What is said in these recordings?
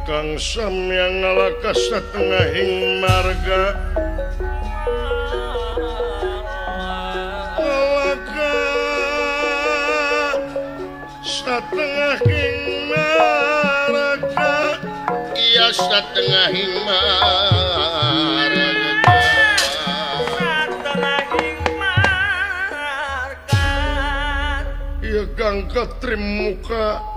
Kang Samyang ngalaka satengahing marga ngalaka satengahing marga iya satengahing marga satengahing marga iya Kang Katrimuka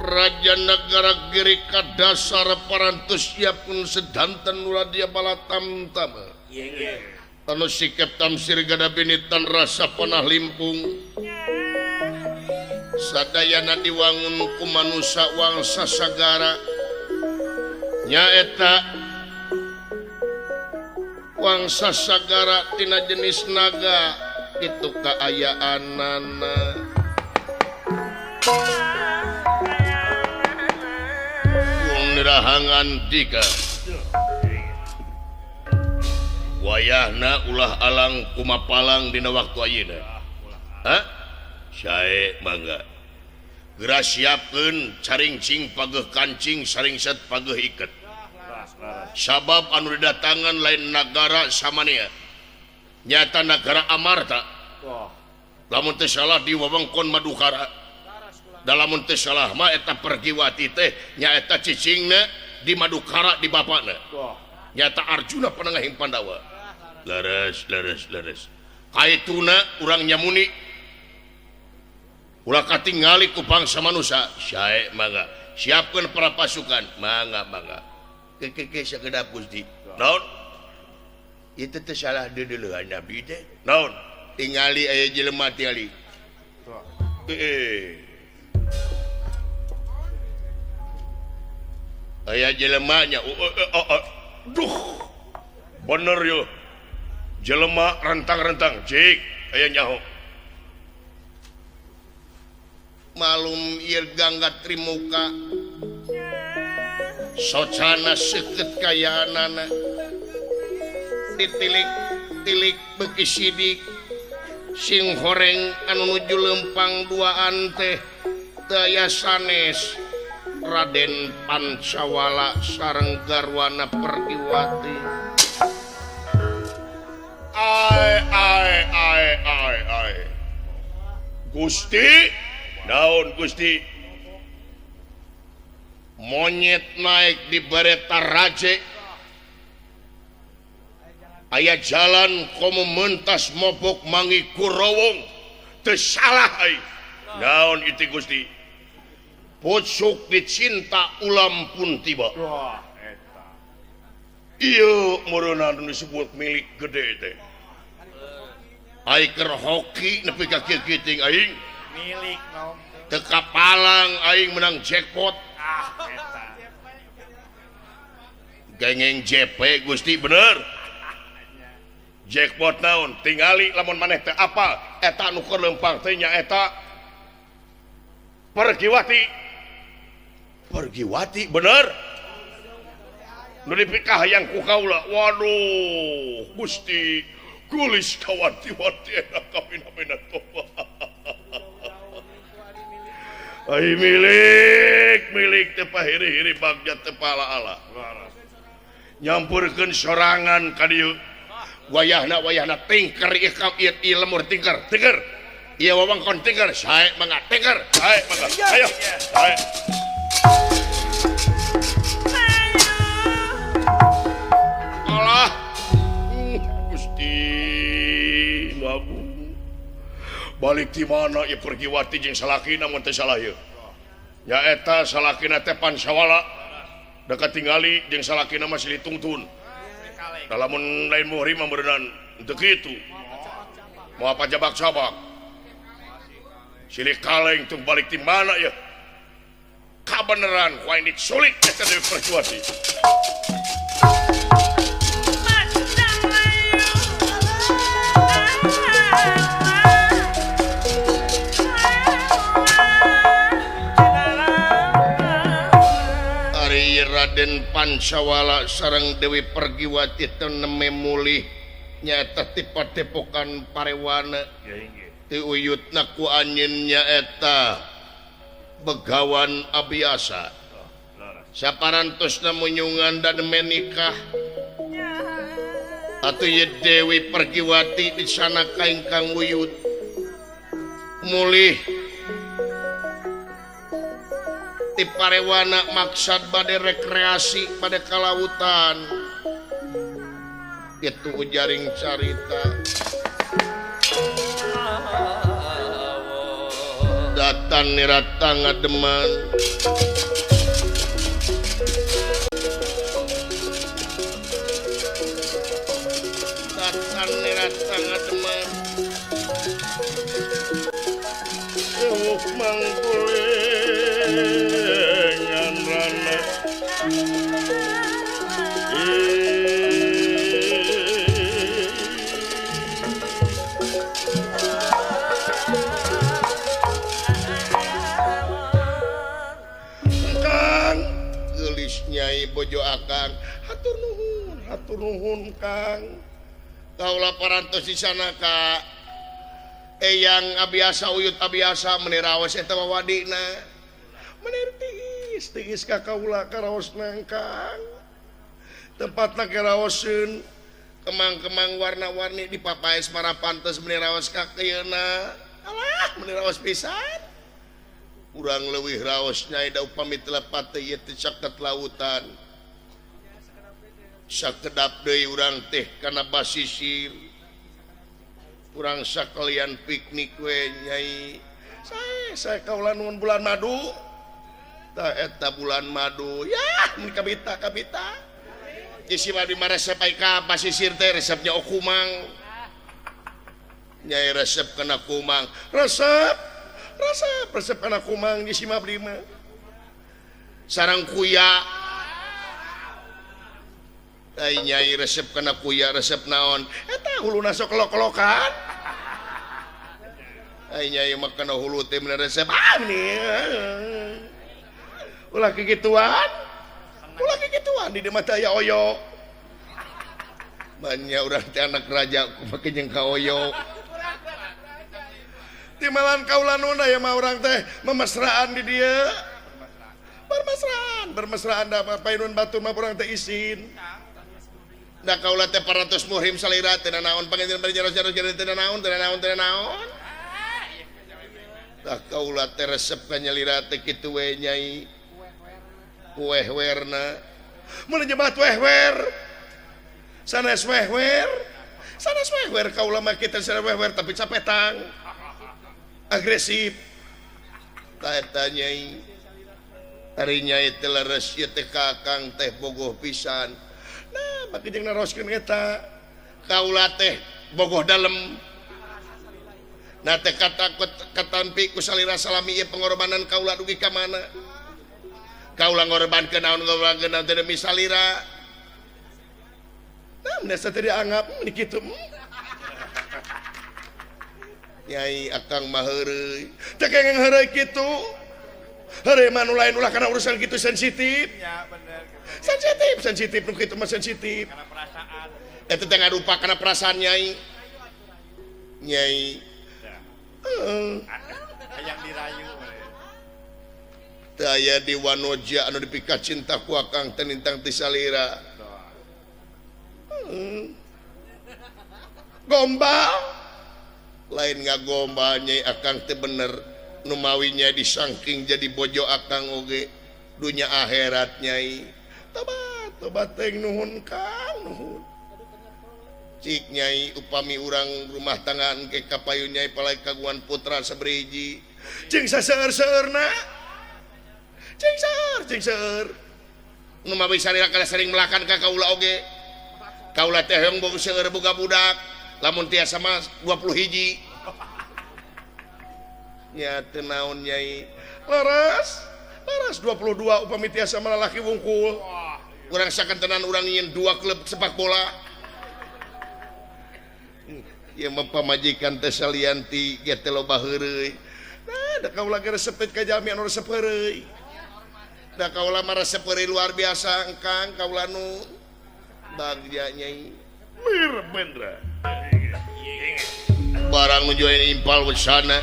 Raja Nagara Giri kadasar parantos siapun sedanten Nuradia Balatamtama. Anu sikep tamsir gada binitan rasa panah limpung. Sadayana diwangun ku manusa wangsa sagara. Nyaeta wangsa sagara tina jenis naga kitu kaayaanana. Rahangan dika wayahna ulah alang kumapalang dina waktu ayeuna. Ha? Sae mangga. Geura siapkeun caringcing pageuh kancing saringset pageuh iket. Sabab anu didatangan lain nagara Samania. Nyata nagara Amarta. Lamun teu salah di wewengkon Madukara. Dalam teu salah mah eta Pergiwati teh nyaeta cicingna di Madukara di bapakna. Nyata Arjuna panengahing Pandawa. Leres leres leres. Kaituna urang nyamuni. Ulah katingali ku bangsa manusa. Sae mangga. Siapkeun para pasukan. Mangga mangga. Kekeke sakedap Gusti. Naon? Itu teh salah deudeuleun Nabi teh. Naon? Tingali aya jelema tingali. Aya jelemanya. Duh. Bener yo. Jelema rentang-rentang cik aya nyaho. Malum ieu Gangga Trimuka. Socana seukeut kayaanana. Ditilik-tilik beuki sidik. Sing horeng anu nuju lempang duaan teh teu aya sanes. Raden Pancawala sareng garwana Pergiwati. Ai ai ai ai ai. Gusti, naon Gusti? Monyet naik di bereta raje. Aya jalan komo mentas mobok mangi kurowong. Teu salah ai. Naon itu Gusti? Pucuk dicinta ulam pun tiba. Wah, eta. Ieu meureunna nu disebut milik gede teh. Ai keur hoki nepi ka kieu kiting aing. Milik nom. Teu kapalang aing menang jackpot. Ah, eta. Gengeng JP Gusti bener. Jackpot naon? Tingali lamun maneh teu apal eta nu keur leumpang teh nyaeta Pergiwati. Pergiwati bener nu dipikahayang ku kaula. Waduh Gusti gulis kawati-wati enak kapina-pina toba. Ai milik milik teh pahiri-hiri bagja teh pala-ala nyampurkeun sorangan ka dieu. Wayahna wayahna tingker ieu ka ieu lemur tingker tingker ieu wewengkon tingker sae mangga tingker sae mangga ayo sae. Allah Gusti Agung balik di mana ieu Pergiwati jeung salakina mun teu salah ieu nyaeta salakina teh Pancawala da katingali jeung salakina mah silih tungtun. Lamun lain muhrim mah meureunnan teu kitu moal pajabak-sabak silih kaleng tung balik di mana ieu kabeneran ku aing diculik eta Dewi Pergiwati. Raden Pancawala sareng Dewi Pergiwati teh neme mulih nyaeta ti padepokan Parewana. Ti uyutna ku anjeun nyaeta Begawan Abiyasa. Saparantosna munyungan dan menikah. Atuh ye Dewi Pergiwati di sana ka ingkang wuyut. Mulih ti parewana maksad bade rekreasi bade kalautan. Itu ujaring carita. Datan nirata ngademan. Datan nirata ngademan. Ewuh mangkulengan rana. Nyai bojo akang hatur nuhun Kang kaula parantos di sana ka eyang abiasa uyut abiasa meni raos eta wawadina meni tiis tiis ka kaula karaosna Kang tempatna karaoseun kemang-kemang warna-warni di papaes mara pantes meni raos ka keuna alah meni raos pisan urang leuwih raos nyai da upami telepat teh ieu teh caket lautan sakedap deui urang teh kana basisir urang sakalian piknik we nyai saya kaula nuhun bulan madu tah eta bulan madu yah mun kabita kabita isi mah dimaresep ai ka basisir teh resepnya okumang nyai resep kana kumang resep resep resep kana kumang di sima abdi mah sarang kuya ai nyai resep kana kuya resep naon eta huluna sok kelok-kelokan ai nyai mah kana hulu teh mun resep ah nih ulah kikituan di mah teh aya oyo banyak urang teh anak raja kumaha jeung ka oyo timalan kaula nuna ya mah urang teh memesraan di dieu bermesraan da painun batur mah urang teh isin da kaula teh parantos muhrim salira teh naon panginten bari jaros-jaros teh naon teh naon teh naon tah kaula teh resep ka nyalira teh kitu we nyai wehwerna mun nyebat wehwer sanes wehwer kaula mah kitu sanes wehwer tapi capetang agresif ta nyai ari nyai teh leres ieu teh ka Akang teh bogoh pisan nah bagi jeung naroskeun eta kaula teh bogoh dalem nah teh katampi ku salira salami ieu pengorbanan kaula dugi ka mana kaula ngorbankeun naon ngorbankeun naon teh demi salira nah mun teh dianggap mun kitu nyai akang mah heureuy teh kengeng heureuy kitu heureuy mah nu lain ulah kana urusan kitu sensitif nya bener sensitif sensitif nu kitu mah sensitif kana perasaan eta teh ngarupa kana perasaan nyai nyai heeh hayang dirayu teu aya di wanoja anu dipika cinta ku akang teh nintang ti salira gombal lain ngagombal nyai akang teh bener numawi nyai disangking jadi bojo akang oge dunya akhirat nyai tobat tobat teh nuhun Kang nuhun cik nyai upami urang rumah tangga engke kapayun nyai palai kagungan putra sabriji cing saseur-seurna cing seur cing seur numawi salira kana sering melakan ka kaula oge kaula teh hoyong boga seueur boga budak lamun tiasa mah 20 hiji nya teu naon nyai leres leres 22 upami tiasa mah lalaki wungkul urang sakentenan urang nyieun 2 klub sepak bola ieu mah pamajikan teh salianti ge teh loba heureuy nah da kaula ge resep teh ka jalmi anu resep heureuy da kaula mah resep heureuy luar biasa engkang kaula nu bagja nyai Mir Bendra barang nuju impal wesana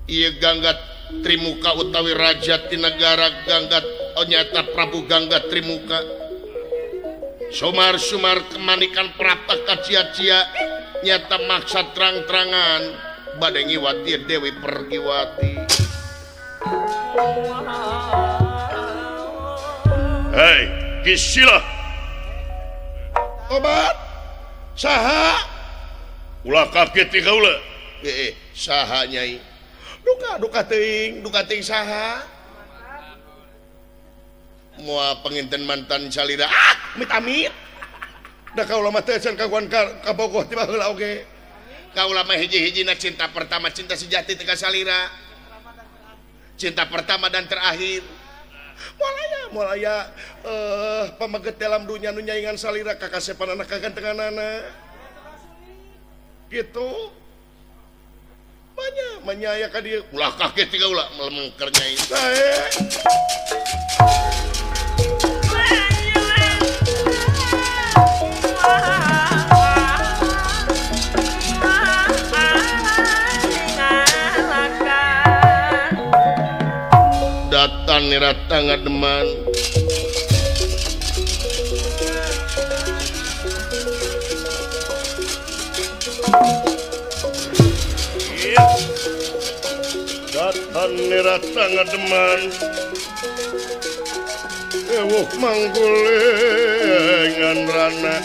ieu Gangga Trimuka utawi raja ti negara Gangga nyata Prabu Gangga Trimuka. Sumar-sumar kemanikan prapta kacia-cia nyata maksa terang-terangan bade ngiwati Dewi Pergiwati. Hei, Kisila. Tobat. Saha? Ulah kaget ti kaula. Saha nyai? Duka teuing saha? Moal penginten mantan salira. Ah, amit-amit. Da kaula mah teu can kaguan ka Bogoh ti baheula oge. Kaula mah hiji-hijina cinta pertama, cinta sejati teh ka salira. Cinta pertama dan terakhir. Moal aya pameget dalam dunya nu nyaingan salira kakasepan anak kagantenganana. Gitu. Banyak menyaya ka dieu. Ulah kaget ti kaula melemengker nyai. Sae. Datan nirata ngademan Datan nirata ngademan ewuh manggulengan rana.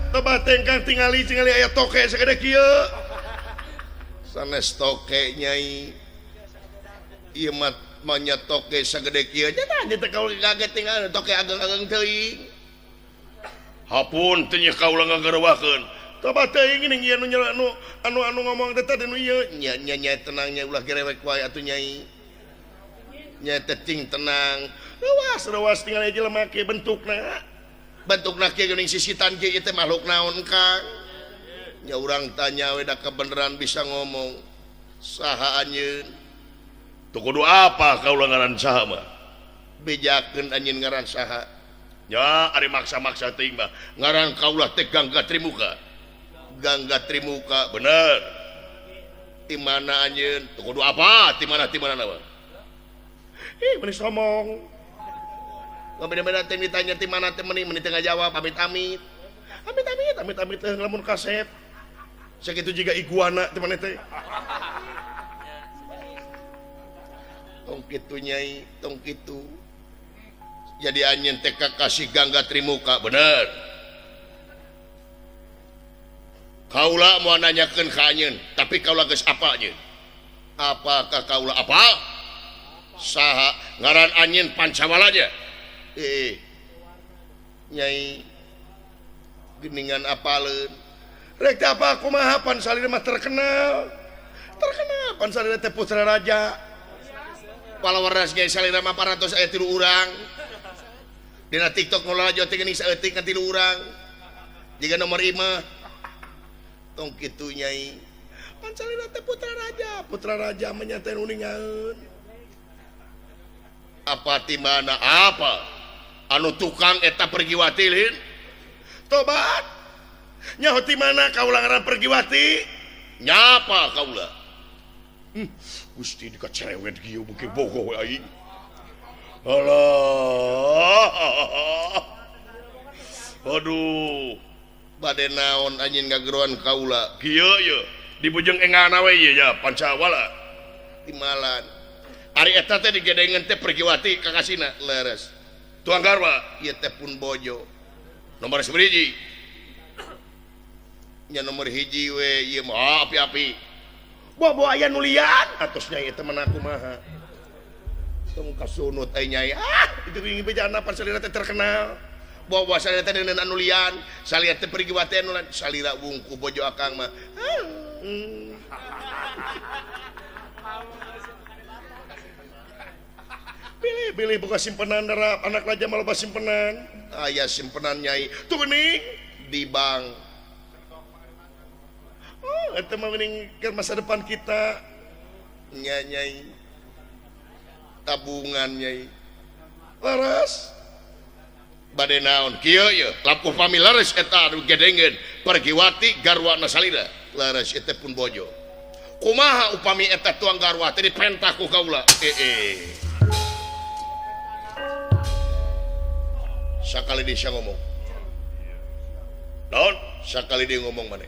Toba tengkang tingali aya toke sagede kieu. Sanes toke nyai. Ieu mah manya toke sagede kieu. Nya tah teh kaula kaget tingali toke ageng-ageng teuing. Hapun teh nya kaula ngagerewakeun. Toba teuing ning ieu nu anu ngomong teh tadi nu ieu. Nya nya nya tenang nya ulah gerewek wae atuh nyai. Nya teh ting tenang. Rewas tingali jelema kieu bentukna. Bentukna kieu geuning sisitan kieu ieu teh makhluk naon Kang? Nya urang tanya we da kebeneran bisa ngomong. Saha anjeun? Teu kudu apa kaula ngaran saha mah? Bejakeun anjeun ngaran saha? Nya ari maksa-maksa teuing mah. Ngaran kaula teh Gangga Trimuka. Gangga Trimuka bener. Ti mana anjeun? Teu kudu apa? Ti mana mah? Ih, meuni somong. Beda-beda teh ditanya ti mana teh meuni teu ngajawab amit-amit. Amit-amit teh ngelamun kasep. Sakitu jiga iguana teh maneh teh. Tong kitu nyai, tong kitu. Jadi anjeun teh kakasih Gangga Trimuka, bener. Kaula moal nanyakeun ka anjeun, tapi kaula geus apa anjeun? Apakah kaula apa? Saha ngaran anjeun Pancawala nya? Nyai geningan apaleun rek teh apa kumaha pan salira mah terkenal pan salira teh putra raja palawaras ge salira mah 400 aya 3 urang dina TikTok nu lalajo teh geuning saeutik kan 3 urang jiga nomor imah tong kitu nyai pan salira teh putra raja mah nya teh uningaeun apa ti mana apa anu tukang eta Pergiwati lin tobat nyaho ti mana kaula ngaran Pergiwati nyapa kaula Gusti dikacerewet kieu beuki bogoh we aing alah aduh bade naon anjeun ngageroan kaula kieu ye dibujeng engana we ieu nya Pancawala timalan ari eta teh digedengeun teh Pergiwati kakasina leres tuang garwa ieu teh pun bojo nomor sabaraha nya nomor hiji we ieu mah api-api bobo aya nu lian atos nyai teh mah kumaha tong kasunut ai nyai ah itu ingin bejana pan salira teh terkenal bobo salira teh deungeun anu lian salira teh Pergiwati anu salira wungku bojo akang mah Pilih buka simpenan darah anak raja malah loba simpenan. Aya simpenan nyai. Tuh geuning di bank. Oh, eta mah geuning ke masa depan kita. Nya nyai. Tabungan nyai. Laras. Bade naon kieu ye lampu pami leres eta anu gedengeun Pergiwati garwana salira leres eta pun bojo. Kumaha upami eta tuang garwa teh dipentah ku kaula. Sakali dia ngomong. Naon? Sakali dia ngomong maneh.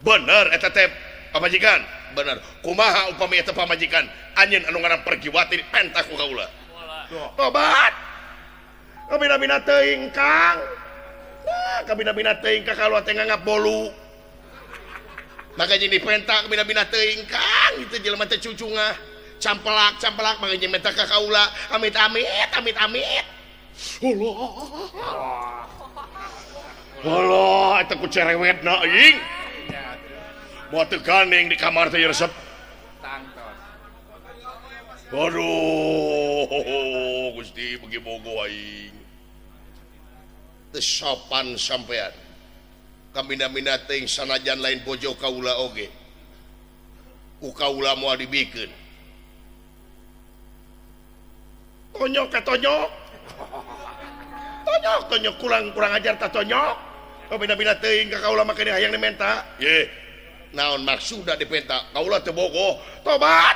Bener eta teh pamajikan. Bener. Kumaha upami eta pamajikan anjeun anu ngaran Pergiwati dipentah ku kaula. Tobat. Kabina-bina teuing Kang. Nah, kabina-bina teuing ka kaula teh nganggap bolu. Maka jeung dipenta kabina-bina teuing Kang, itu jelema teh cucungah. Campelak-campelak maka jeung menta ka kaula. Amit-amit, amit-amit. Allah. Allah, eta ku cerewetna aing. Moal teu gandeng di kamar teh resep. Tangtos. Aduh, Gusti beuki bogo aing. Teu sopan sampean. Kabina-bina teuing sanajan lain bojo kaula oge. Ku kaula moal dibikeun. Tonyok ka tonyok. Tonyok tonyok kurang ajar ta tonyok. Kabina-bina teuing ka kaula make hayang dimenta. Ye. Naon maksudna dipenta? Kaula teu bogoh. Tobat.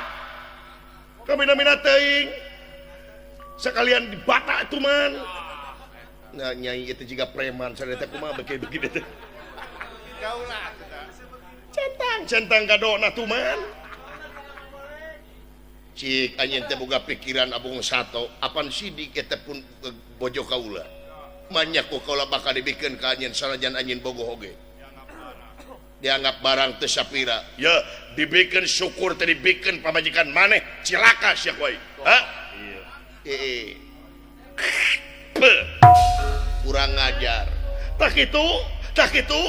Kabina-bina teuing. Sekalian dibata tuman. Nah, nyai itu juga preman sadaya teh kumaha beuki begitu teh. Kaula centang centang kadona tuman. Cik anjeun teh boga pikiran abung sato, apan sidik eta pun bojo kaula. Manyak ku kaula bakal dibikeun ka anjeun sanajan anjeun bogoh oge. Dianggap barang teu sapira. Ya, dibikeun syukur teh dibikeun pamajikan maneh cilaka sia ku aing. Ha? Iya. Kurang ngajar. Tak kitu, tak kitu.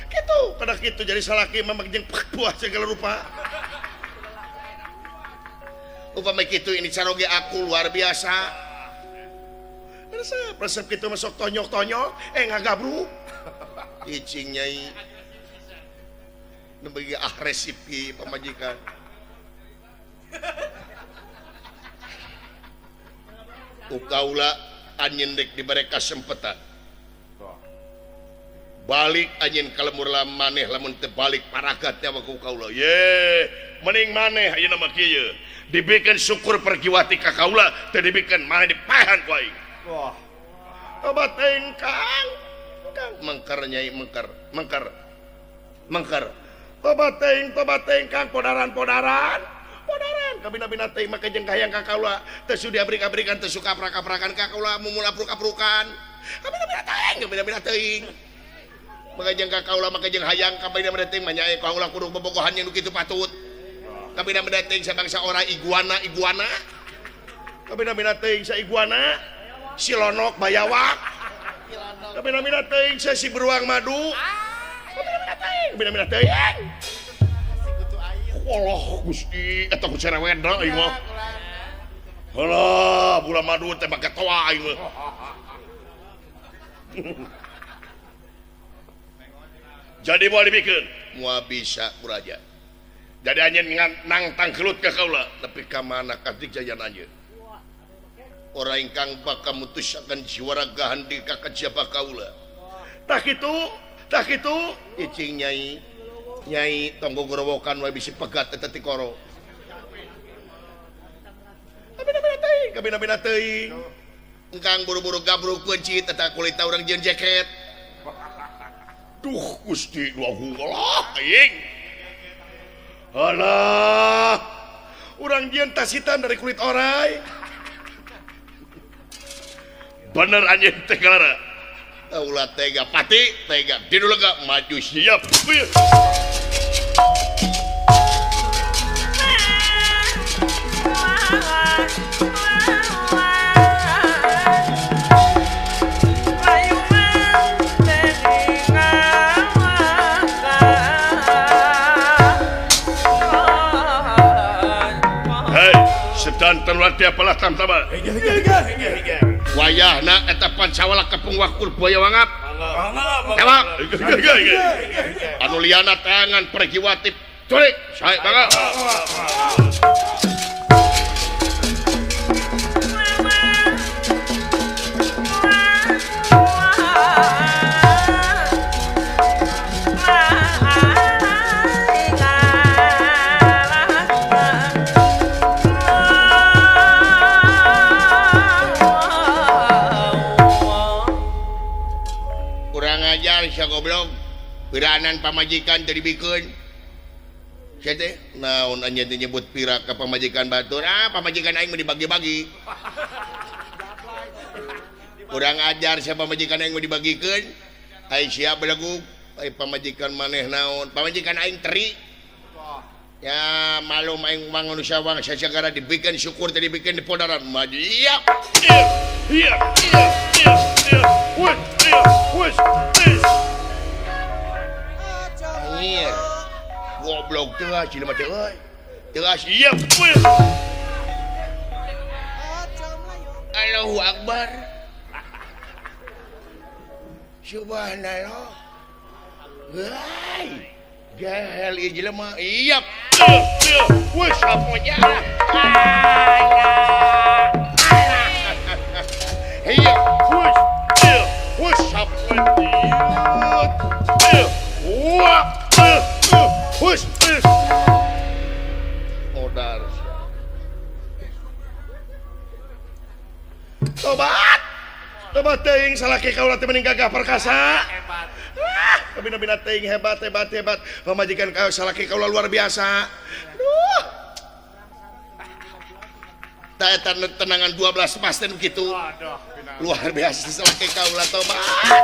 Kitu, kada kitu jadi salaki mah jeung buah segala rupa. Upami kitu ini caroge aku luar biasa. Resep, resep kitu masuk tonyok-tonyok, ngagabruk. Icing nyai. Nembe ah resipi pamajikan. Ukaula anjeun dek dibere kasempetan. Balik anjeun ka lemur maneh lamun teu balik paragat teh ku kaula. Ye, mending maneh ayeuna mah kieu. Dibikeun syukur Pergiwati ka kaula, teu dibikeun maneh dipaehan ku aing. Wah. Tobat teuing Kang. Kang mengker nyai mengker, mengker. Mengker. Tobat teuing Kang podaran-podaran. Podaran kabina-bina teuing make jeung kahayang ka kaula, teu sudi abrik-abrikan, teu suka aprak-aprakan ka kaula, mumul apruk-aprukan. Kabina-bina teuing, kabina-bina teuing. Make jeung ka kaula make jeung hayang kabina-bina teuing mah nya kaula kudu bobogohan yang nu kitu patut. Kabina-bina teuing sabangsa ora iguana-iguana. Kabina-bina teuing sa iguana, si lonok bayawak. Kabina-bina teuing sa si beruang madu. Kabina-bina teuing, kabina-bina teuing. Allah Gusti eta ku cerewetna aing mah. Halah, bola madu teh make toa aing mah. Jadi moal dibikeun, moal bisa ku raja. Jadi anjeun nangtang gelut ka kaula, tapi ka mana kadik jajan anjeun. Ora ingkang bakal mutusaken jiwa raga handika ka jaba kaula. Tah kitu, tah kitu icing nyai. Nyai tonggo gorowokan wae bisi pegat eta tikoro. Kabina-bina teuing, kabina-bina teuing. Engkang buru-buru gabruk kuncit eta kulita urang jeung jaket. Duh Gusti nu agung Allah aing. Alah. Urang jeung tasitan dari kulit orai. Bener anjeun teh galara. Ulah tega pati, tega didulega maju siap. Hei, sedanten warti apalah tamtama. Wayahna eta pancawala kepung wakul buaya wangap. Tewak. Anu liana tangan Pergiwati culik. Sae bangga. sia goblok. Piranan pamajikan teu dibikeun. Sia teh naon anjeun teh nyebut pira ka pamajikan batur? Ah, pamajikan aing mah dibagi-bagi. Kurang ajar sia pamajikan aing mah dibagikeun. Ai sia belegug, ai pamajikan maneh naon? Pamajikan aing teri. Ya malum aing manusia wang sasagara dibikeun syukur teh dibikeun di podaran maju. Iya. Iya. Iya. Iya. Iya. Wes, iya. Wes. Iya. Goblok teh jelema teh euy. Tegas iya. Allahu Akbar. Subhanallah. Hei. Gahel ieu jelema. Iya. Wes aponya. Iya. Wes. Wes aponya. Wah. Wes. Modar. Tobat. Tobat teuing salaki kaula teh mending gagah perkasa. Hebat. Bina-bina teuing hebat hebat hebat. Pamajikan ka salaki kaula luar biasa. Aduh. Ta eta tenangan 12 pasten kitu. Luar biasa salaki kaula tobat.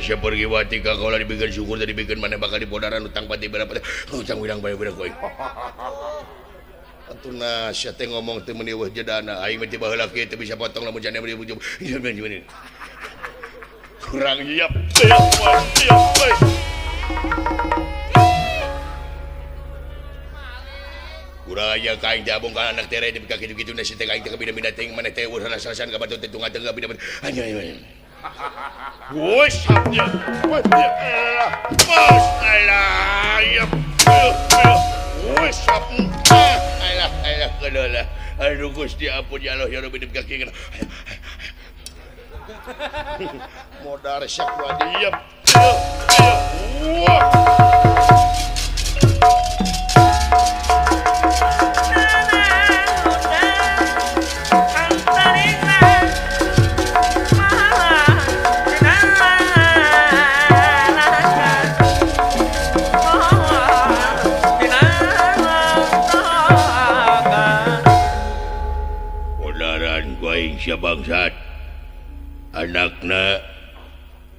Pergiwati ka kaula dibikeun syukur teh dibikeun maneh bakal dipodaran utang pati berapa utang wirang bae berapa koe. Atuh sia teh ngomong teu meuni eueuh jedana aing mah teu baheula kieu teu bisa potong lamun jane meuni bujum. Kurang hiap. Kurang aja ka aing jabung ka anak tere di ka kitu-kitu na si teh aing teh kabina-bina teuing maneh teh eueuh rasa-rasan ka batur teh tunggal teh kabina. Anjay. Wes, wes, alah, ya, wes, alah, alah, alah, aduh Gusti ampun ya Allah ya Rabbi kaki kena. Modar syak wadi, wah. Bangsat anakna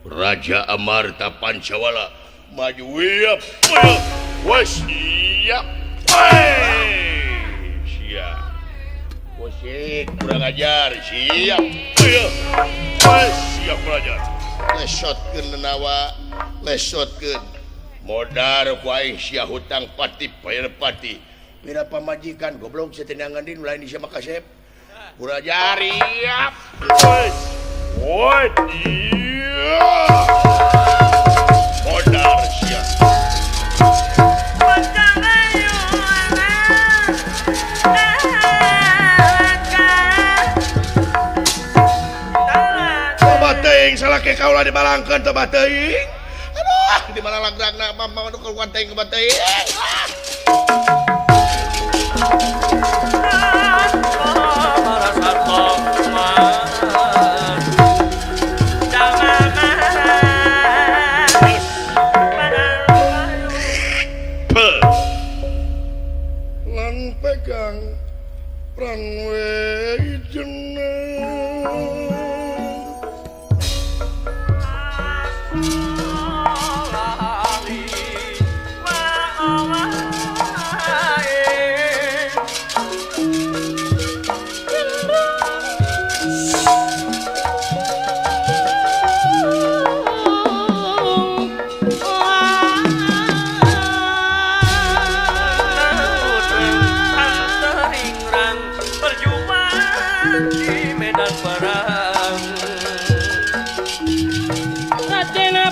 Raja Amarta Pancawala maju wiap wes siap siap musik kurang ajar siap wes siap kurang ajar lesotkeun nawa lesotkeun modar ku aing sia hutang pati bayar pati pira pamajikan goblok satenangan din lain di sama kasep kurang ajar siap wes iya modar siap tobat teuing salaki kaula dibalangkeun tobat teuing aduh di mana lagragna mama nu kaluan teuing tobat teuing. Lan pegang runway jeneng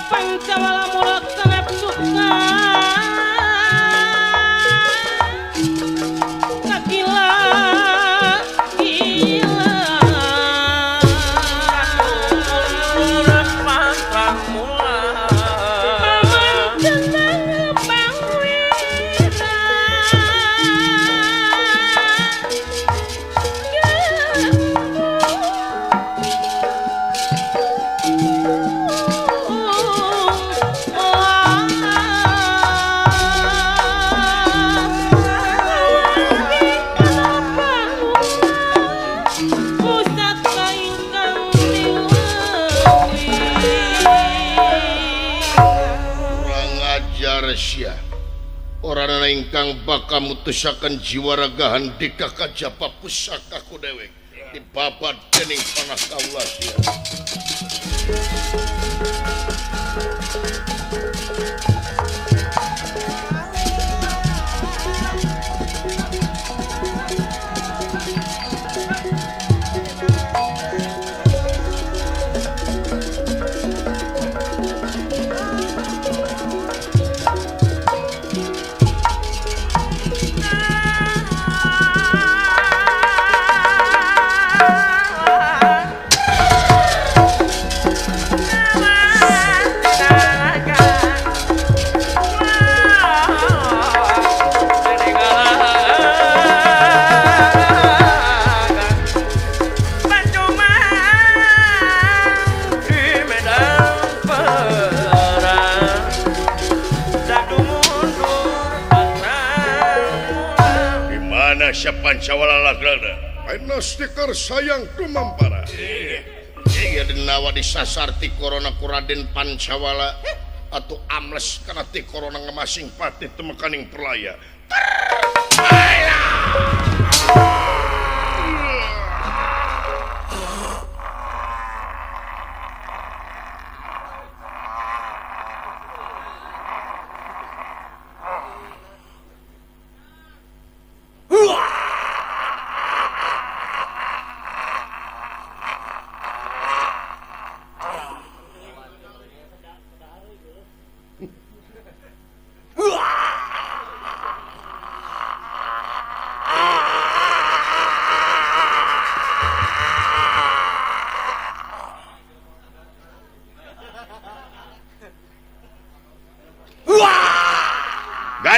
Pancawala mulaksana suka gila gila orang ingkang bakal mutusaken jiwa raga handika kajapa pusaka ku dewek dibabat dening panah kaula sia. Stiker sayang tumampara. Iya denawa disasar ti corona ku Raden Pancawala atau amles kana ti corona ngemasing pati temekaning perlaya.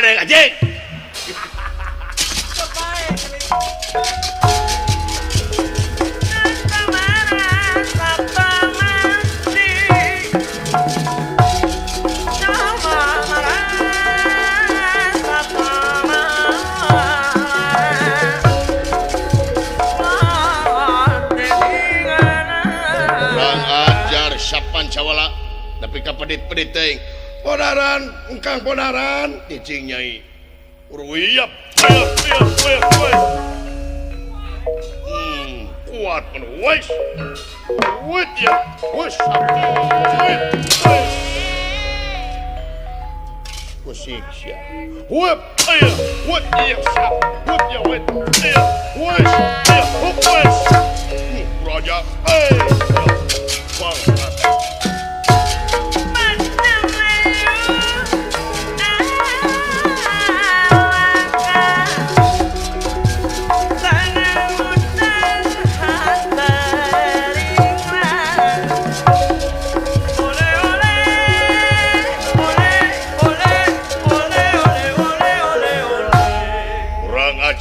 Anjing. Kurang ajar Sapancawala tapi kapedit-pedit teuing. Podaran, engkang podaran, cicing nyai. Urwiyap, kuat men, wis, wit ya, wis, wit, wis. Kusik sia. Wip, aya, wit ya, sap, wit ya, wit, aya, wis, aya, wis. Raja, eh, bang.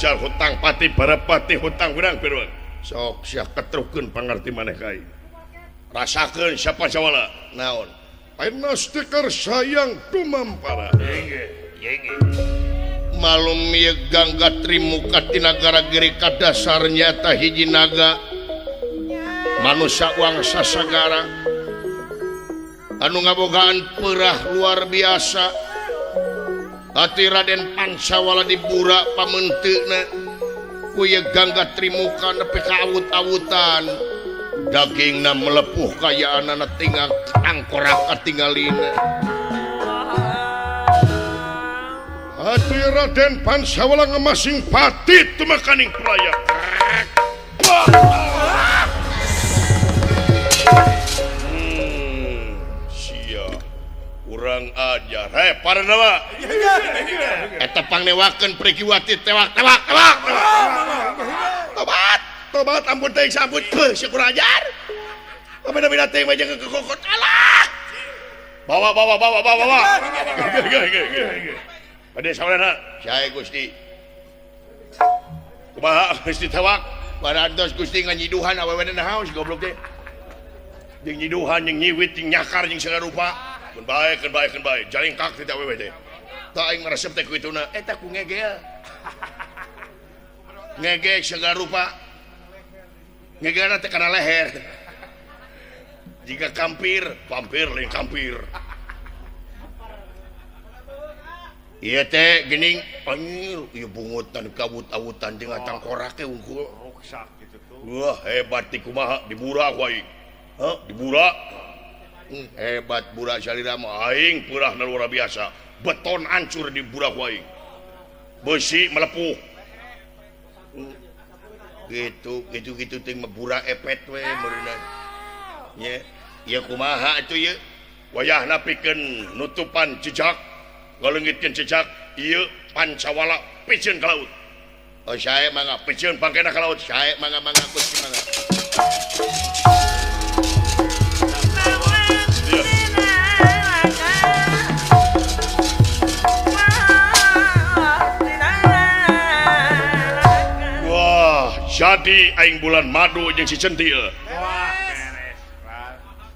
Hutang pati barapati hutang benang biruan sok sia ketrukeun pangarti maneh kai rasakeun siapa jawala naon ayeuna stiker sayang tumampara malum ieu Gangga Trimuka ti nagara Giri kadasar nyata hiji naga manusia wangsa sagara anu ngabogaan peurah luar biasa. Hati Raden Pancawala dibura pamenteuna ku ieu Gangga Trimuka nepi ka awut-awutan dagingna melepuh kayaanana tinggal tangkorak katingalina. Hati Raden Pancawala ngemasing pati tumekaning praya. Sia. Kurang ajar. Hei, Parandawa. Eta pangnewakeun Pregiwati tewak tewak tewak. Tobat, tobat ampun teuing sampun. Beuh, si kurang ajar. Beda-beda teuing mah jeung kekokot. Alah. Bawa bawa bawa bawa bawa. Bade saurana? Sae Gusti. Kumaha Gusti tewak? Parantos Gusti nganyiduhan awewe naon si goblok teh. Jeung nyiduhan jeung nyiwit jeung nyakar jeung segala rupa. Keun bae keun bae keun bae. Jalingkak teh awewe teh. Tah aing meresep teh ku ituna. Eta ku ngegel. Ngegek segala rupa. Ngegelna teh kana leher. Jika kampir, pampir lain kampir. Ieu teh geuning anjir ieu bungutan kabut-abutan jeung tangkorak teh unggul. Ruksak gitu tuh. Wah, hebat ti kumaha dibura ku aing. Hah, dibura. Hebat burak salira mah aing purahna luar biasa. Beton hancur di burak ku aing. Besi melepuh. Gitu, gitu gitu teh mah burak epet we meureunna. Nya, ieu kumaha atuh ieu? Wayahna pikeun nutupan jejak, ngaleungitkeun jejak, ieu Pancawala piceun ka laut. Oh sae mangga piceun pangkena ka laut, sae mangga mangga Gusti mangga. Wah, jadi aing bulan madu jeung si Centil. Wah, beres.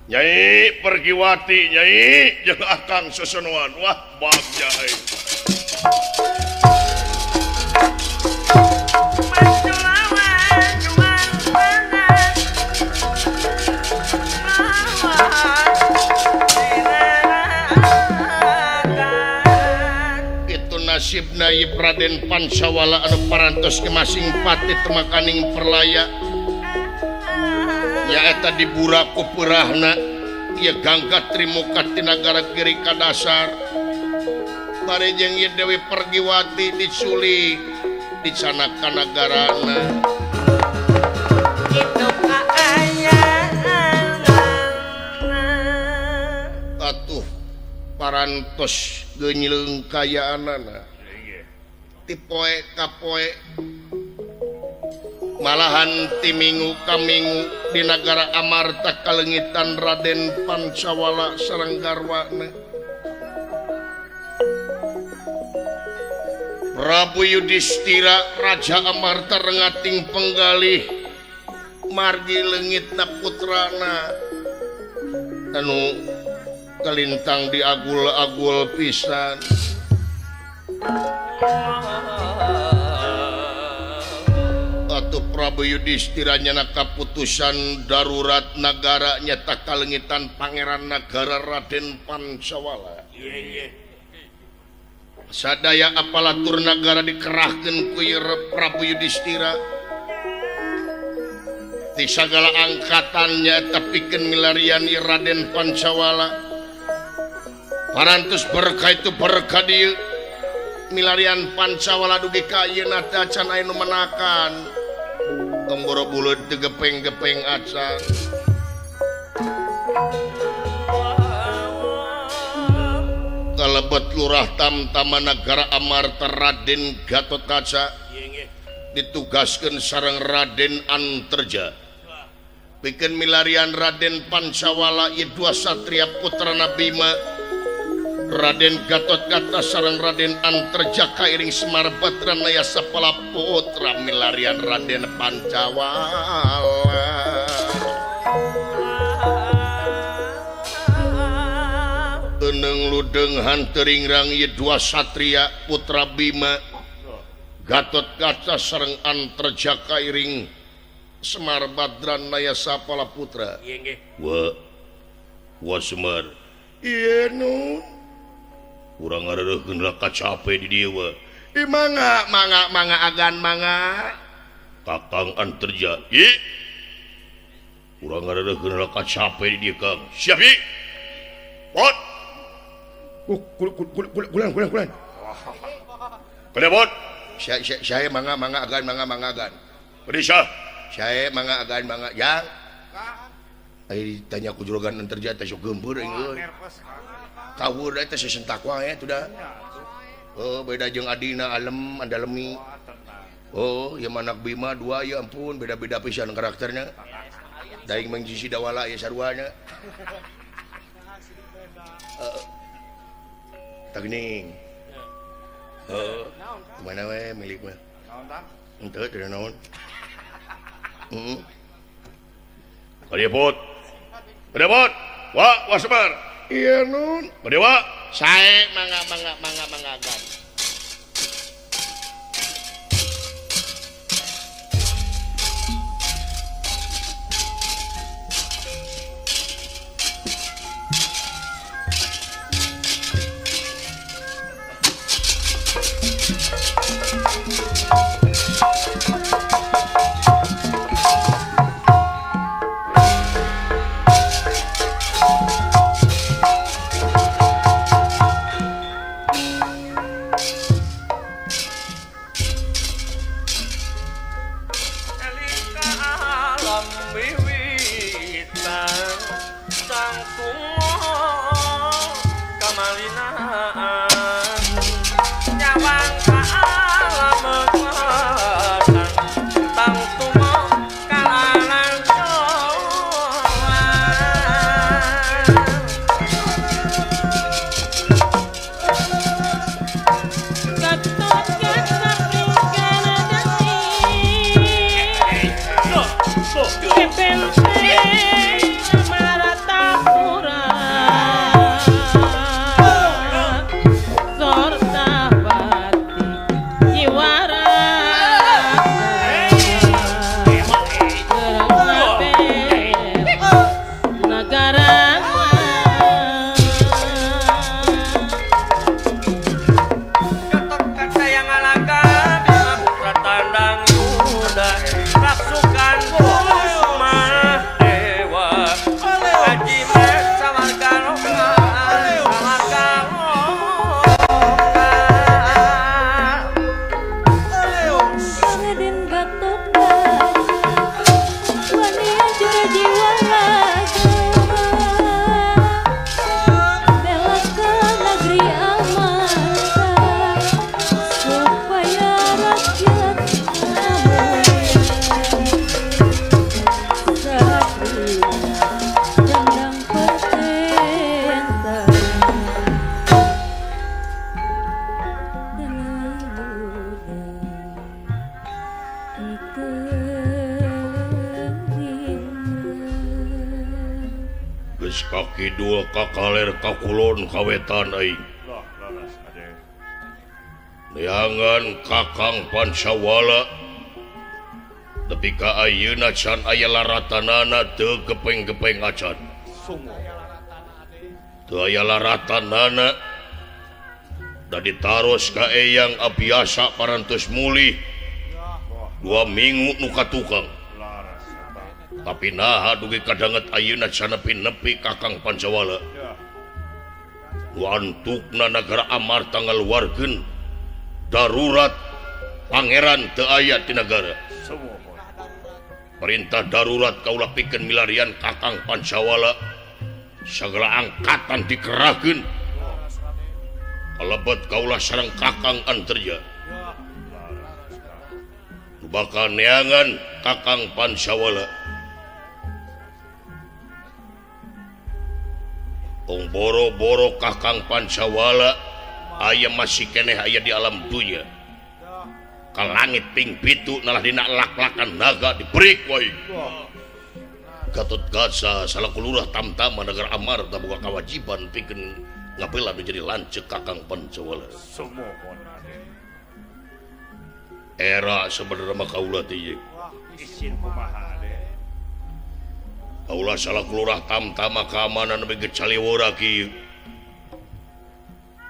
Nyai Pergiwati, Nyai jeung Akang Sosonoan. Wah, bagja aing. Itu nasibna ieu Raden Pancawala anu parantos kemasing pati temakaning perlaya. Nyaeta dibura ku peurahna ieu gangga trimuka ti nagara kiri ka dasar. Bari jeung ieu Dewi Pergiwati diculik dicanak ka nagarana. Atuh parantos geunyeung kayaanana. Ti poe ka poe malahan ti minggu ka minggu di nagara Amarta kalengitan Raden Pancawala sareng garwana. Prabu Yudhistira Raja Amarta rengating penggalih margi leungitna putrana anu kalintang diagul-agul pisan. Atuh Prabu Yudhistira nyana kaputusan darurat nagara nyata kalengitan pangeran nagara Raden Pancawala. Sadaya aparatur nagara dikerahkeun ku Prabu Yudhistira. Ti sagala angkatan nyaeta pikeun milarian ieu Raden Pancawala. Parantos berkah itu berkah dieu milarian Pancawala dugi ka ayeuna teh acan aya nu menakan. Tong boro buleud teu gepeng-gepeng acan. Kalebet Lurah Tamtama Nagara Amarta Raden Gatotkaca ditugaskeun sareng Raden Anterja. Pikeun milarian Raden Pancawala ieu dua satria putrana Bima. Raden Gatotkaca sareng Raden Anterja kairing Semar Badranaya sapala putra milarian Raden Pancawala. Eneng ludeng hanteringrang ieu dua satria putra Bima Gatotkaca sareng Anterja kairing Semar Badranaya sapala putra. Wa wa Semar ieu nu urang ngareureun kacape di dieu wa. Ih mangga mangga mangga agan mangga Kakang Anterja. Ih urang ngareureun kacape di dieu Kang. Siap ieu. Pot kulan kulan kulan. Kada bot. Saya mangga mangga agan mangga mangga agan. Pedisa. Saya mangga agan mangga yang. Ai ditanya ku juragan Antarja teh sok geumpeur aing euy. Kawur eta sesentak wae atuh da. Oh, beda jeung adina alem andalemi. Oh, ieu mah anak Bima dua ya ampun beda-beda pisan karakterna. Daing mah sisi dawala ieu sarua nya. Heeh. Tah geuning. Heeh. Kumaha we milik mah? Naon tah? Henteu teu naon. Heeh. Kadieu Put. Kadieu Wa wasabar. Iya nun. Kadieu wa. Sae mangga mangga mangga mangga gan. Kidul ka kaler ka kulon ka wetan aing. Neangan Kakang Pancawala tepi ka ayeuna can aya laratanana teu gepeng-gepeng acan. Teu aya laratanana da ditaros ka Eyang Abiasa parantos mulih 2 minggu nu katukang. Tapi naha dugi kadanget ayeuna can nepi-nepi Kakang Pancawala. Nu antukna nagara Amarta ngaluarkeun darurat pangeran teu aya di nagara. Perintah darurat kaulah pikeun milarian Kakang Pancawala. Sagala angkatan dikerahkeun. Kalebet kaulah sareng Kakang Antarja. Nu bakal neangan Kakang Pancawala. Tong boro-boro Kakang Pancawala aya masih keneh aya di alam dunya. Ka langit ping pitu nalah dina lak-lakan naga dibrik wae. Gatot Kaca salaku lurah tamtama nagara Amarta boga kawajiban pikeun ngabela nu jadi lanceuk Kakang Pancawala. Era sebenarnya mah kaula teh ieu. Isin kumaha de. Kaulah salah kelurah tamtama keamanan nepi ge caliwora kieu.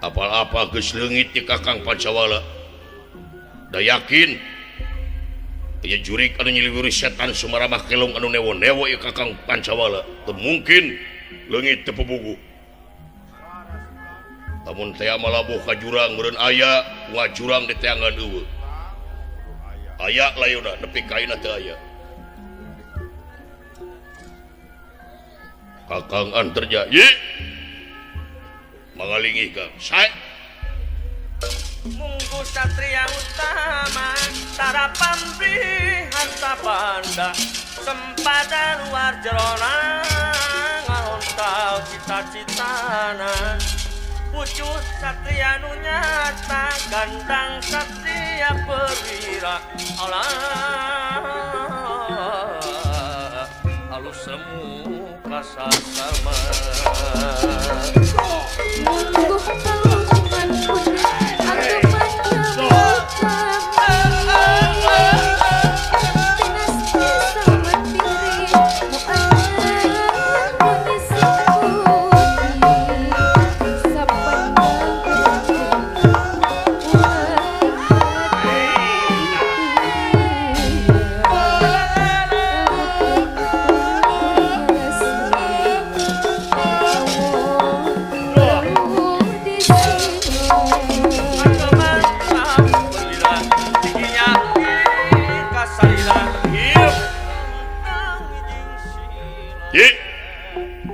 Apal-apa geus leungit ti Kakang Pancawala. Da yakin aya jurik anu nyiliwiri setan sumaramah kelong anu newo-newo ieu Kakang Pancawala. Teu mungkin leungit teu puguh. Lamun teh malabuh ka jurang meureun aya, wa jurang diteangan eueuh. Aya layuna nepi ka ayeuna teu aya. Kakang Antarja ye mangalingi Kang sae munggu satria utama tara pamrih harta banda sempada luar jerona ngarontal cita-citana wujud satria nu nyata gandang satria perwira Allah halus semu kasasama mungguh kaluman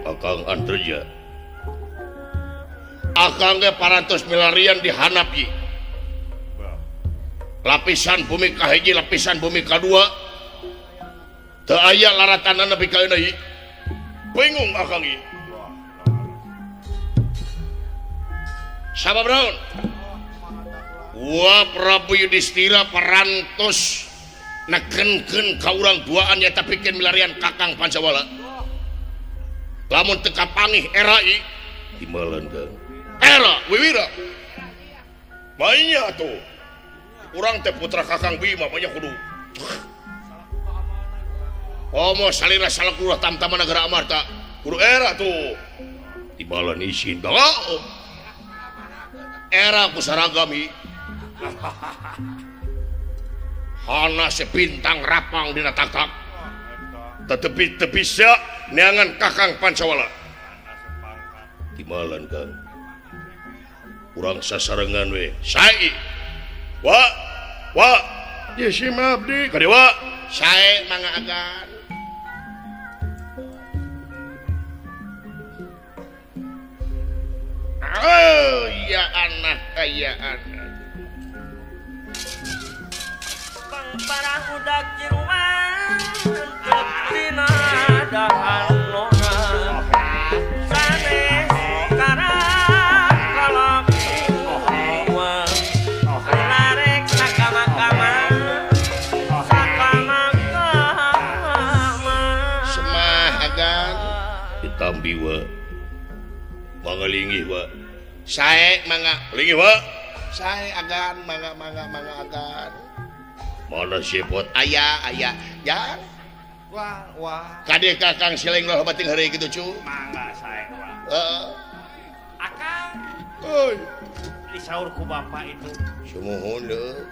Akang Antarja akang ge parantos milarian dihandap ye lapisan bumi kahiji lapisan bumi kadua teu aya laratanna nepi ka ayeuna ye bingung akang ye sabab naon Wa Prabu Yudhistira parantos nekenkeun ka urang duaan nya tapi pikeun milarian Kakang Pancawala lamun teu kapangih era i timbalan Kang era wiwira mainnya tuh urang teh putra Kakang Bima banyak kudu omo salira salakurah tamtama negara Amarta kudu era tuh timbalan isin oh. Era ku saragami hana sepintang rapang dina taktak tetepi tepisa neangan Kakang Pancawala timbalan Kang urang sasarengan we sae wa wa ye si abdi ka dewa sae mangga agan oh ya anak kaya anak pangparah udak jiruan tina dahanona sanes kara kalakuan larek sakama-kama sakama-kama semah agan ditambi wa mangalinggih wa sae mangga linggih wa sae agan mangga mangga mangga agan mana sipot aya aya jang wah wah kade Kakang sileng loh bating heureuy kitu cu mangga sae wah heeh akang euy disaur ku bapak itu sumuhun deui.